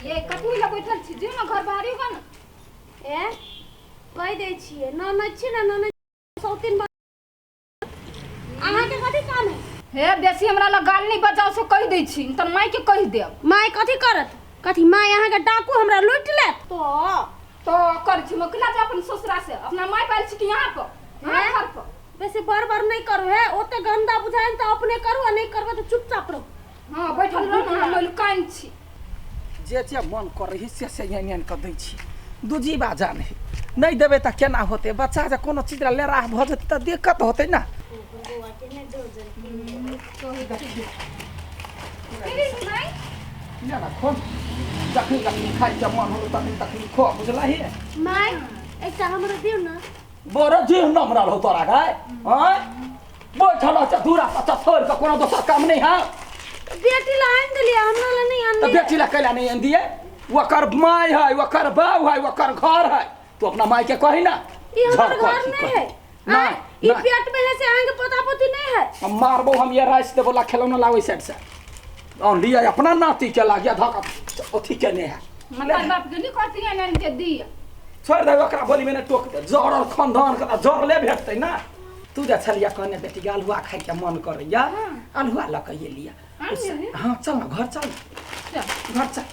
ये कथी लए बैठल छी? जो ने घर बाहरी होगा ने। ए कहि दै छियै, ननद छी ने, ननद सौतीन। अहाँके कथी काम है? हे, बेसी हमरा लग गाल नहीं बजाओ से कहि दै छी, तन माय के कहि देब। माय कथी करत? कथी माय अहाँके डाकू हमरा लूटि लेत तो? तो कर छी मोकला जा अपन ससुरा से, अपना माय पाल छी कि यहाँ पर, हाँ, घर पर। बेसी बड़ बड़ नहीं करू है, ओते गंदा बुझाइन तऽ अपने करू, आ नहीं करबै तऽ चुपचाप रहू। हाँ, बैठल रह ना, हम लुकाइन छी। जे जे मन करै है से से आनि आनि कऽ दै छी। दूजी बा जान है, नहि देबै तऽ केना होतै? बच्चा जे कोनो चीज लए लेराह भऽ जेतै तऽ दिक्कत होतै ने। ले ना खो, जखनी जखनी खाइके मन होलो तखनी तखनी खो, बुझलही? माय, एकटा हमरो दियौ ने। बड़ जीव नमरल हो तोरा गाय। आँय, बैठल रह दूरा पर छोड़ कऽ, कोनो दोसर काम नहि है? बेटी ला आनि देलियै, हमरा ला नहि तऽ आनलियै। बेटी ला कैला नहि आनि दिए? ओकर माय है, ओकर बाप है, ओकर घर है। तू अपना माय के कही ना। ई हमर झड़ घर कही, नहीं कही। है। नहीं। आँय, ई नहीं। पेट में है से अहाँके पोता पोती नहीं है? हम मारबो, हम ये राइस देबो ला खेलौना लाबै साइड से और लिया अपना नाती के लागिया धक अथी के नहीं है। मतलब बाप के नहीं कहती है नानी के दिया। छोड़ दे ओकरा, बोली में टोक दे। जड़ और खानदान के जड़ ले भेटतै ना। तू जे छलिया कहने बेटी के अल्हुआ खाइ के मन करैया, अल्हुआ लऽ के एलिया। हाँ, चल ना घर, चल। चल। घर चल,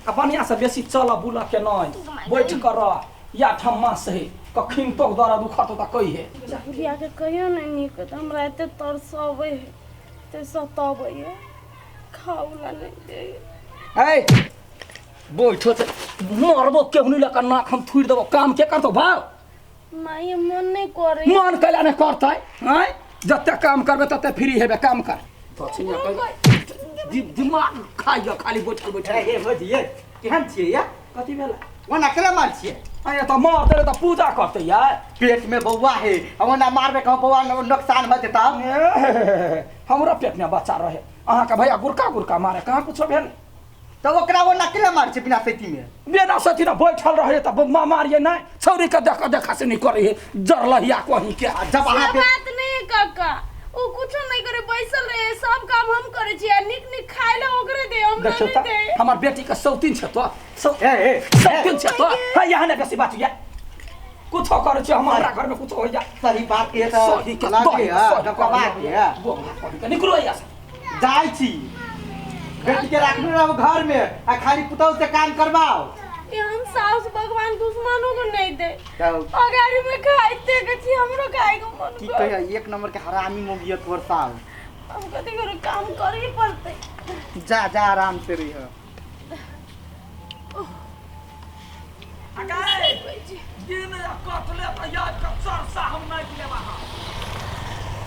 आ बढ़िया से बेसी चल बुल के नहीं, बैठ कर रह या ठम्मा से कखिन तो दर्द उखत तऽ कही है। बुढ़िया के कहियो नहि नीक होत, हमरा एते तरसबै है, एते सताबै है, खाउ ला नहि दै। ए बैठो से मरबो, केहुनी लऽ कऽ नाक हम थुरि देबो। काम के करतौ भाव? माय, मन नहि करै। मन कैला नहि करतै? आँय, जते काम करबै तते फ्री हेबै। काम कर। दिमाग खाइए खाली बैठल बैठल। हे भौजी, ये केहन छियै या? कथी भेलै? ओना केना मार छियै? अरे तऽ मरतै तऽ पूजा करतै यार। पेट में बौआ है, आ ओना मारबै कहूँ बौआ नुकसान भऽ जेतै। हमरो पेट में बच्चा रहे, अहाँके भैया गुड़का गुड़का मारे, कहाँ कुछो भेल? तब ओकरा ओना केना मार छै बिना सैती में? बिना सैती ने बैठल रहे तऽ माँ मारिए नहि, छौरी के देख देखा से नहीं करे है जरलहिया कहीं के। आ जब अहाँ से बात नहीं है काका, ओ कुछो नहीं करे, बैसल रहे, सब काम हम करे छी, आ नीक नीक खाय ला ओकरे दे, हमरा देखियौ नहीं तऽ दे। हमर बेटी के सौतीन छै तो सौ ए ए सौतीन छै तो है, यहाँ ने बेसी बात या कुछो करै छै हम, हमरा घर में कुछो हो जा। सही बात के तऽ सही के लगे दही है, सही गपवा के है। के के निकलो यहाँ से। जाइ छी, बेटी के राखने रहू घर में आ खाली पुतहु से काम करवाओ। ये हम सास भगवान दुश्मनों को नहीं दे। तब अगाड़ी में खाइते के छी, हमरो खाए के मन की कर। कहिया, एक नंबर के हरामी मोगिया तोहर साल। हम कथी करू, काम करे ही पड़ते। जा जा, आराम से रही।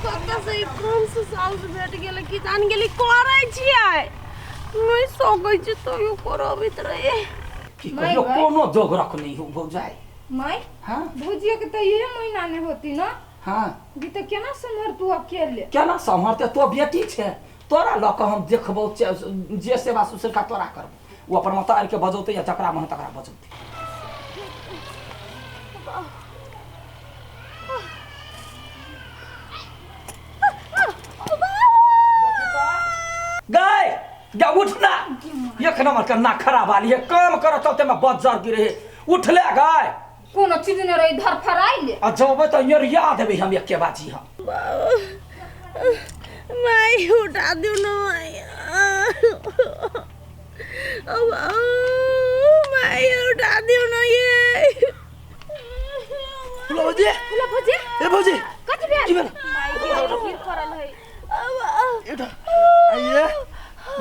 कतऽ से ई कोन से साउस भेट गेलै कि जान गेली करै छियै, नहि सकै छी तैयो करबैत रहे। की माय कहियो गए। कोनो जोगरक नहीं हो भौजाई। माय। हाँ। भुजिया के तो ये महीना नहीं होती ना। हाँ। जी तो केना सम्हर तू अकेले? केना सम्हरते? तो बेटी छे, तोरा लऽ कऽ हम देखबौ, जे सेवा सुश्रूषा तोरा करबौ। ओ अपन मतार के बजौतै या जकरा मन तकरा बजौतै। गाय गा, उठ ना। एक नंबर के ना खराब वाली है, काम कर चलते में बज्जर गिरे है। उठ ले गाय। कोनो चीज न रही धर फराई ले। आ जबै तऽ एरिया देबै हम एके बाजी हम। माई, उठा दियो ना माई, अब माई, उठा दियो ना ये। फुला भौजी। फुला भौजी। ए भौजी। कथी भेल? की भेल? माई गे, गिर पड़ल है। एउटा आइए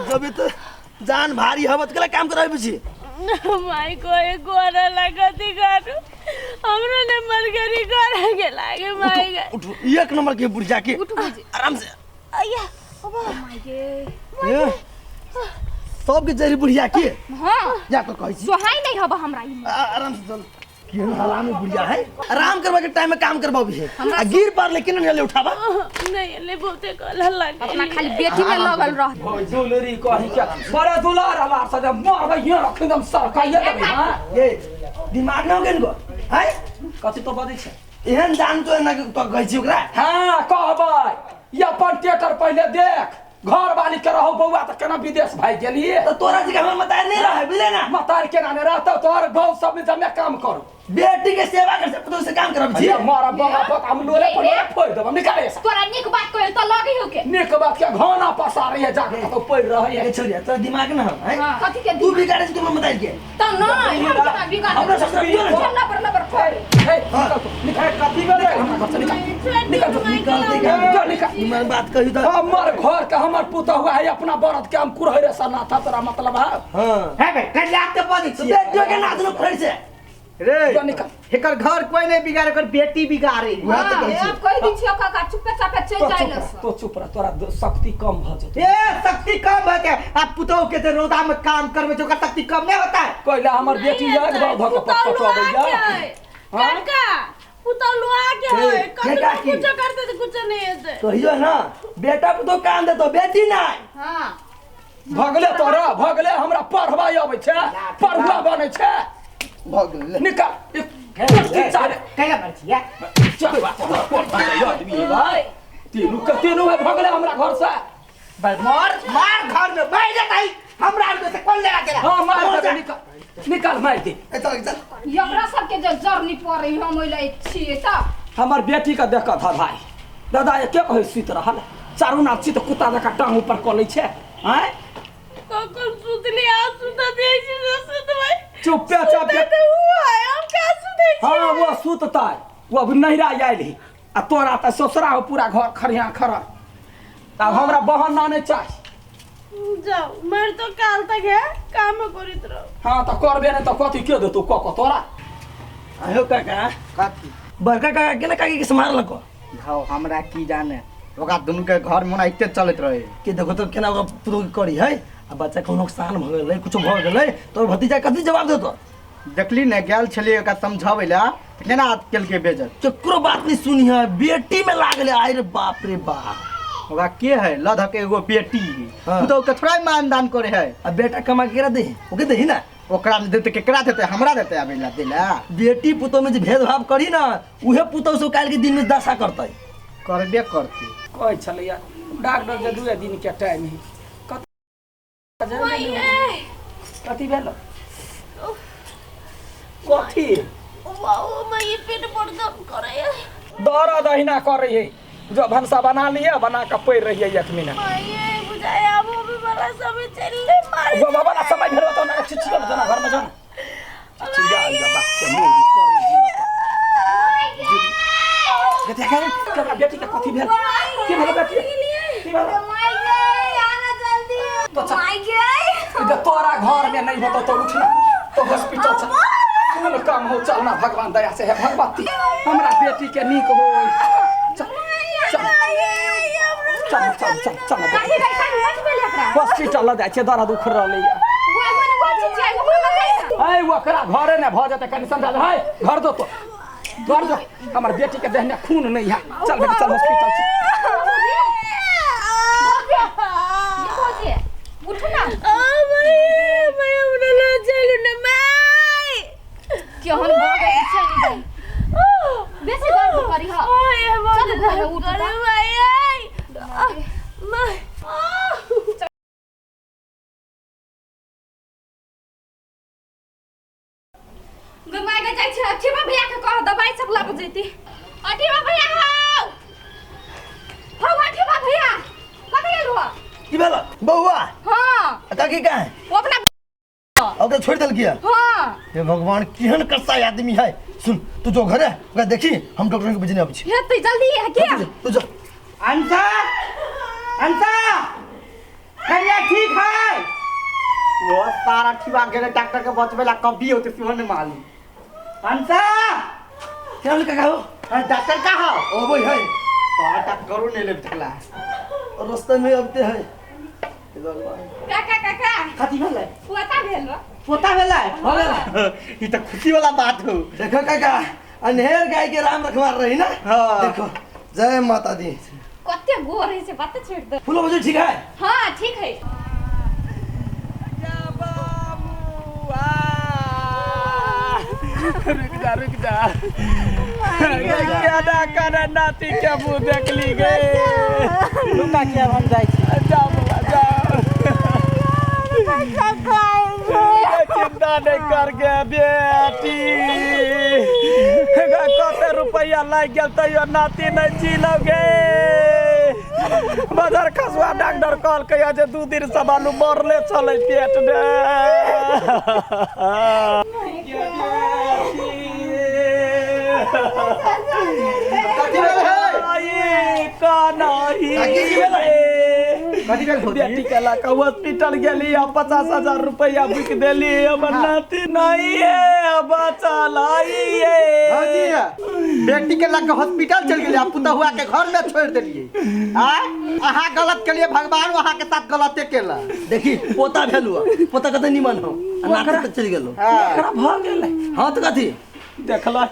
जब त जान भारी हवत केला काम कराबे छी। माई कोई गोरा लगती करू, हमरो ने मलगरी करे के लागे माई गे। उठो, एक नंबर के बुढ़िया के। उठ भौजी। आराम से। अय्या बाबा। माई गे। ए, सबके जरी बुढ़िया के। हाँ। जा के कहै छी। सोहाई नहीं हब हमरा ई। आराम से चल। केहन हरामी बुढ़िया है, आराम करवा के टाइम में काम करवा भी है आ गिर पार लेकिन नहीं ले उठावा। नहीं ले, बहुते गला लागे। अपना खाली बेटी में लगल रह। भौजी दुलरी कही के बड़ा दुलार अलार से जब मारबै ये रख एकदम सरकाइए देबै। हाँ। ए, दिमाग न हो गेल गो है? कथी तो बजै छै? एहन जान तो एना के कहै छी ओकरा। हाँ, कहबै ई अपन टेटर पहिले देख। घर वाली के रहो बौआ त केना विदेश भाग गेलिए। तो तोरा जी के हमर मतार नहीं रहे बुझले ना। मतार केना नहीं रहतौ, तोहर गाँव सब में जमे काम करू। बेटी के सेवा कर से पुतोह से काम करब छी। मारा बगा पत हम लोले पर फोड़ देब, निकाले से। तोरा नीक बात कहल त लगे हो के। नीक बात के घाना पसारी है जाके तो पड़ रही है। ए छोरिया तोरा दिमाग ना हो हैं? कथी के तू बिगाड़े छी तुम मतार के। त नहीं हम केना बिगाड़, हमरा ससुर बिगाड़ हम ना पर ना पर फोड़। ए निकल तो, निकल कथी भेलै हमरा घर से निकल, निकल निकल निकल निकल। निमन बात कही त हमर घर के हमर पुतहु हुआ है अपना बरद के हम कुरहरे से नाथा, तोरा मतलब है? हां है बे कल्याण के पद छी बेटियो के नाथ नु फड़ से रे जो निकल। एकर घर कोई नहीं बिगाड़े, एकर बेटी बिगाड़े। वएह तऽ कहै छी। आब कहि दै छियौ काका, चुपे चापे चलि तो जाइ चुप रह, तो चुप रह, तोरा शक्ति कम भ जेतौ। ए शक्ति कम होते आ पुतोह के जे रौदा में काम करबे छै ओकर शक्ति कम नहीं होता है। कोइला हमर बेटी एक बार धक पटपटबैया। काका पुतोह लुआ के है, हे, कतनो काकी। कुछ करते त कुछ नहीं हेतै। कहियो ना बेटा पुतोह काम देतो बेटी नहीं। हां भगले तोरा भगले, हमरा पढ़वा अबै छै, पढ़ुआ बनै छै। भगले निकल कैला मर छिया चल बात आदमी है भाई, तीनू के तीनू है भगले हमरा घर से। मार मार घर में बैठ जतई, हमरा आर से कौन लेगा तेरा? हां मार दे, निकल निकल मार दे। ए चल चल। एकरा सबके जे जरनी पड़ै हम ओइ लै छियै त हमर बेटी के देख कऽ धधाई दादा के कहै सुति रहल चारू नाच छी त कुत्ता जकाँ टांग ऊपर कऽ लै छै। आँय कखन सुतली आ सुत दै छी से सुतबै चुपे चापे सुतै त उ है, हम का सुतै छी? हाँ वो सुततै, वो अभी नहिरा आयल ही आ तोरा त ससुरा हो पूरा घर खरिया खरल। आब हमरा बहाना नहीं चाही। जाओ मर तो काल तक है काम करैत रहो। हाँ त करबे नहीं त कथी के देतौ क क तोरा? आयो काका कथी बड़का काका के ना काकी के संभाल लको। हां हमरा की जाने ओकरा दुनू के घर में ओनाहिते चलैत रहे के देखो तो केना ओकरा पुतोह के करी है आ बच्चा के नुकसान भ गेलै कुछ भ गेलै तोर भतीजा कथी जवाब देतो? देखली ने गेल छलियै ओकरा समझाबै ला केना केलकै बेजत। केकरो बात नहीं सुनी है, बेटी में लागले। आय रे बाप रे बाप, ओकरा के है लधक एगो बेटी हाँ। पुतोह के थोड़ा मानदान करे है। आ बेटा कमा के केकरा दे, ओके दही ना? ओकरा नहीं देते केकरा देते, हमरा देते आबै ला देला। बेटी पुतोह में जे भेदभाव करी ना उहे पुतोह से काल्हि के दिन में दशा करतै। करबे करते कहै छलैया डॉक्टर जे 2 दिन के टाइम है। कथी भेल? कथी वाओ मैं पेट बड़ दर्द करे है। दर्द अहिना करे है, जो भनसा बना लिए बना के पड़ रही है 1 मिनट। माये बुझाय आब होबे वाला समय चलले मारे। वो वाला समय भेल तो ना चिचियो जना घर में जाना चिचिया आइल बच्चे मुंह करी जी देखा केकरा बेटी के कथी भेल? की भेल बेटी? की भेल? माय गे आना जल्दी। तो चल। माय गे जब तोरा घर में नहीं होतो तो उठना तो हॉस्पिटल चल। कौन काम हो चलना भगवान दया से है भगवती हमरा बेटी के नीक हो। चल चल चल चल चल चल काहे रे काहे मत भेल एकरा? हॉस्पिटल ल जाइ छै, दर्द उखड़ रहलै। है ओकरा घरे ने भ जेतै कनी समझा है घर दो तो घर दो, हमर बेटी के देह में खून नहीं है। चल बेटी चल हॉस्पिटल चल। उठू ना। आ भाई मैं हमरा ल चलू ना माय केहन भ गेल चलि जाइ बेसी दर्द करी ह। ओए चल घरे उठ त। माय माय गै माय गै जाइ छै अठीबा भैया के कह दवाई सब लाबऽ जैती। अठीबा भैया हौ हौ अठीबा भैया कतऽ गेल हो? की भेल बौआ? हां काकी कहाँ है? ओ अपना ओकरा छोड़ देल किया? हां। हे भगवान केहन कसाई आदमी है। सुन तू जो घर है ओकरा देखी हम डॉक्टर के बजने आबै छी। हेतै जल्दी है किया? तू जो। अंसा अंसा कन्या ठीक है? वो सारा ठीवा गेले डॉक्टर के बचबे ला कभी होते सेहो नहीं मालूम। अंसा क्या भेल काका हो? अरे डॉक्टर का हो? अबै है। तो डॉक्टरो नहीं ले सकला रास्ते में आते है। हे भगवान। काका काका कथी भेलै? पोता भेल पोता भेलै? हो गेल। ई त खुशी वाला बात हो। देखो काका अनहेर गाय के राम रखवार रही ना। हाँ। देखो जय माता दी। कते गोर है से बात छोड़ दे। फूलो बजे ठीक है? हां ठीक है। रुक जा रुक जा, केना केना नाती के मुँह देखली गे। रुका के हम जाइ छी। जा पूरा नहीं कर गे बेटी। कते रुपया लागि गेल तैयो नाती नहीं जीलो गे। बाजार खसुआ डॉक्टर कहलकै जे 2 दिन सवालू मरले चले पेट में। कथी भेल है? कथी भेल भौजी? बेटी के लऽ कऽ हॉस्पिटल गेली आ 50,000 रुपया बिक देली, हमर नाती नहीं है बचल है। भौजी बेटी के लग हॉस्पिटल चल गेली आ पुतहुआ के घर में छोड़ देलिए। आय अहाँ गलत केलिए, भगवान अहाँ के साथ गलते केला। देखी पोता भेलु, पोता कते निमन हो आ नाती तऽ चलि गेलो। ओकरा भऽ गेलै। हाँ तऽ कथी देखला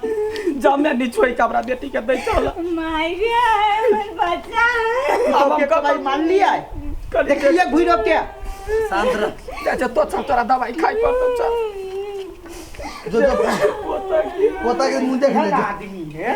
जमे निचोइ के हमरा बेटी के दै चल। माय गे हमर बच्चा। अब हम दवाई मान लिया, देखिए घुरि के शांत रह। जा तो चल, तोरा दवाई खाइ पड़तौ चल। जो जो पोता के मुंह देख ले। आदमी है।